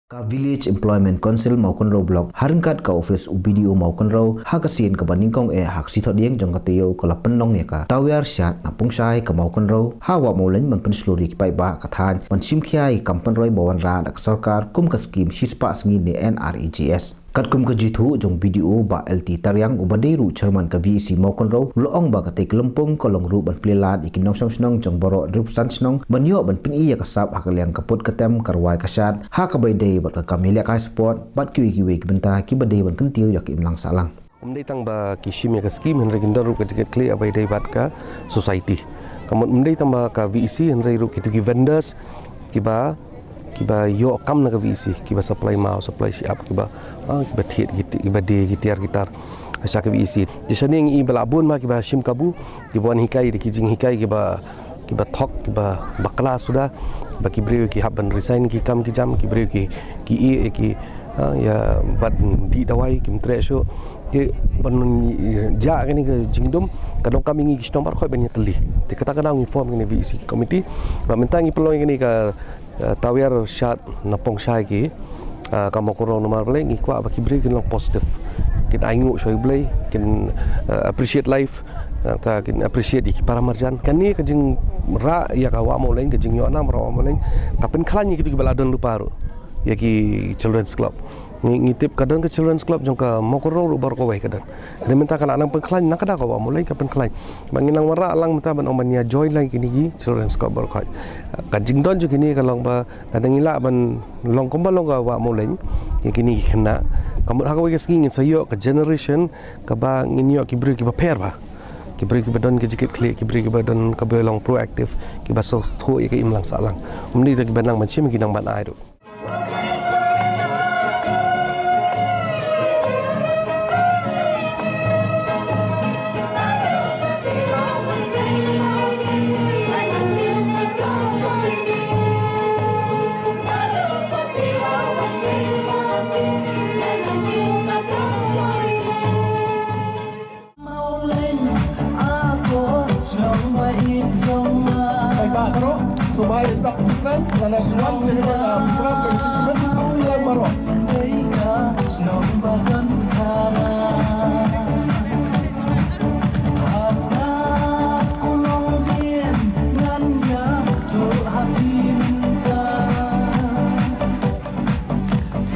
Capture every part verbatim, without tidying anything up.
Ka Village Employment Council Mawkynrew Block, ha ryngkat ka office u B D O Mawkynrew, ha ka sien kaba nyngkong eh ha ka sngi Thohdieng jong ka taïew, ka la pynlong ïa ka tawiar shad na Pungshai ka Mawkynrew, ha Wah Mawlein, ban pynshlur ïa ki paidbah ka thaiñ ban shim khia ïa ka kam pynroi ba wanrah da ka sorkar kum ka skim shispah sngi ne N R E G S. Katkum ka jingthoh jong B D O Bah L T Tariang, uba dei ruh chairman ka V E C Mawkynrew, u la ong ba katei ka lympung ka long ruh ban plie lad ïa ki nongshong shnong jong baroh hynriewphew san shnong ban ïoh ban pyni ïa ka sap ha ka liang ka put ka tem, ka rwai ka shad, ha kaba ïadei bad ka kam ïalehkai sport bad kiwei kiwei ki bynta kiba dei ban kyntiew ïa ka imlang sahlang. Ym dei tang ba ki shim ïa ka skim, hynrei kin don ruh ka jingkitkhlieh ba ïadei bad ka society. Ka mut ym dei tang ba ka V E C, hynrei ruh kito ki vendors kiba, kiba ïoh kam na ka V E C, kiba supply maw, supply shi-ap, kiba, ah, kiba thied, ki ti-, kiba die ki tiar ki tar sha ka V E C. Te shane ngi i ba la bun ma kiba shim kabu, kiba wan hikai da ki jinghikai kiba, kiba thok, kiba bakla suda, ba ki briew ki hap ban resign ki kam ki jam, ki briew ki, ki i, ki, ah, ïa ban dih dawai, kim treh shuh. Te ban, eh, jah kane ka jingdum, ka donkam ïa ngi ki shnong baroh khoit ban ïatylli. Te kata ka daw ngi form kane V E C committee. Ba mynta ngi pynlong ïa kane ka, eh, tawiar shad na Pungshai ki, eh, ka Mawkynrew, namar balei, ngi kwah ba ki briew kin long positive. Kin ainguh sha U Blei, kin, eh, appreciate life, eh, ta kin appreciate ïa ki para marjan. Kane ka jingrah ïa ka Wah Mawlein, ka jingïoh nam rah Wah Mawlein, ka pynkhlaiñ ïa kito kiba la don lypa ruh, ïa ki Children's Club. Ngi, ngi tip ka don ka Children's Club jong ka Mawkynrew ruh baroh kawei ka don. Hynrei mynta ka la nang pynkhlaiñ, na ka daw ka Wah Mawlein ka pynkhlaiñ. Ba ngin nang wanrah lang mynta ban ong ban ïa join lang kine ki Children's Club baroh khoit. Ka jingdon jong kine ka long ba lada ngi lah ban long kumba long ka Wah Mawlein, ïa kine ki khynnah, ka mut ha kawei ka sngi ngin sa ïoh ka generation kaba ngin ïoh ki briew kiba pher bha. Ki briew kiba don ka jingkitkhlieh, ki briew kiba don kaba long proactive, kiba sngewthuh ïa ka imlang sahlang. Ym dei tang kiba nang ban shim, ki nang ban ai ruh.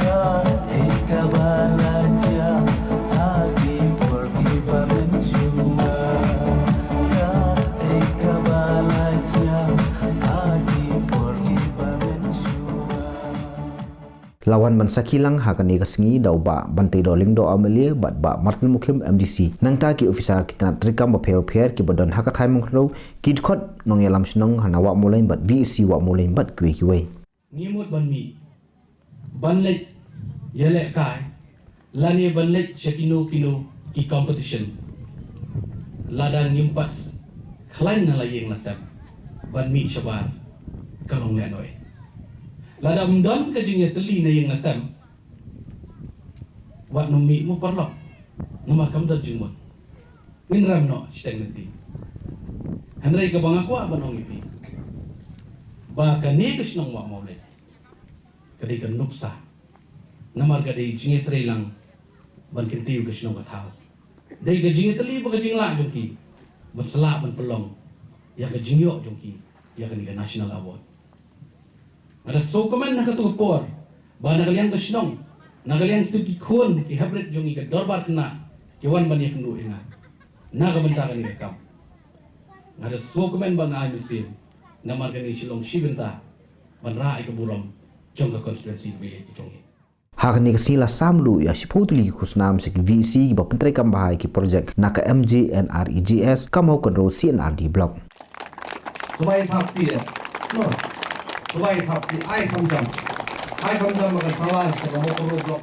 Ka ei kaba la jia ha ki por kiba mynshuwa. Ka ei kaba la jia ha ki por kiba mynshuwa. La wan ban sakhi lang ha kane ka sngi da u Bah Banteidor Lyngdoh M L A bad Bah Martin Mukhim M D C. Nangta ki officer, ki tnat treikam bapher bapher kiba don ha ka thaiñ Mawkynrew, ki dkhot nongïalam shnong ha na Wah Mawlein bad V E C Wah Mawlein bad kiwei kiwei. Ngi mut ban mih, ban leit ïalehkai, lane ban leit sha kino kino ki competition. Lada ngim pat khlaiñ na la ïing la sem ban mih shabar, ka long lehnoh. Lada ym don ka jingïatylli na ïing na sem, wat nym mih mo paralok, namar kam don jingmut. Ngin rem noh shiteng lynti. Hynrei kaba nga kwah ban ong ïa phi, ba kane ka shnong Wah Mawlein ka dei ka nuksa. Namar ka dei jingïatreilang ban kyntiew ka shnong ka thaw. Dei ka jingïatylli bad ka jinglah jong ki ban sa lah ban pynlong ïa ka jingïoh jong ki ïa kane ka National Award. Nga da sngewkmen ha kato ka por ba na ka liang ka shnong, na ka liang kito ki khun ki heprit jong ngi, ka dorbar khynnah, ki wan ban ïakynduh ïa nga na ka bynta kane ka kam. Nga da sngewkmen ba nga ai mynsiem, namar kane shi long shi bynta ban rah ïa ka burom jong ka constituency kaba ïeit ka jong ngi. Ha kane ka sngi la sam ruh ïa shiphew tylli ki khusnam sha ki V E C kiba pyntreikam bha ïa ki project na ka M G N R E G S, ka Mawkynrew C and R D Block. Sngewbha ïa thap kti, eh. No. Sngewbha ïa thap kti, ai kham jam. Ai kham jam ba kan samla sha ka Mawkynrew Block.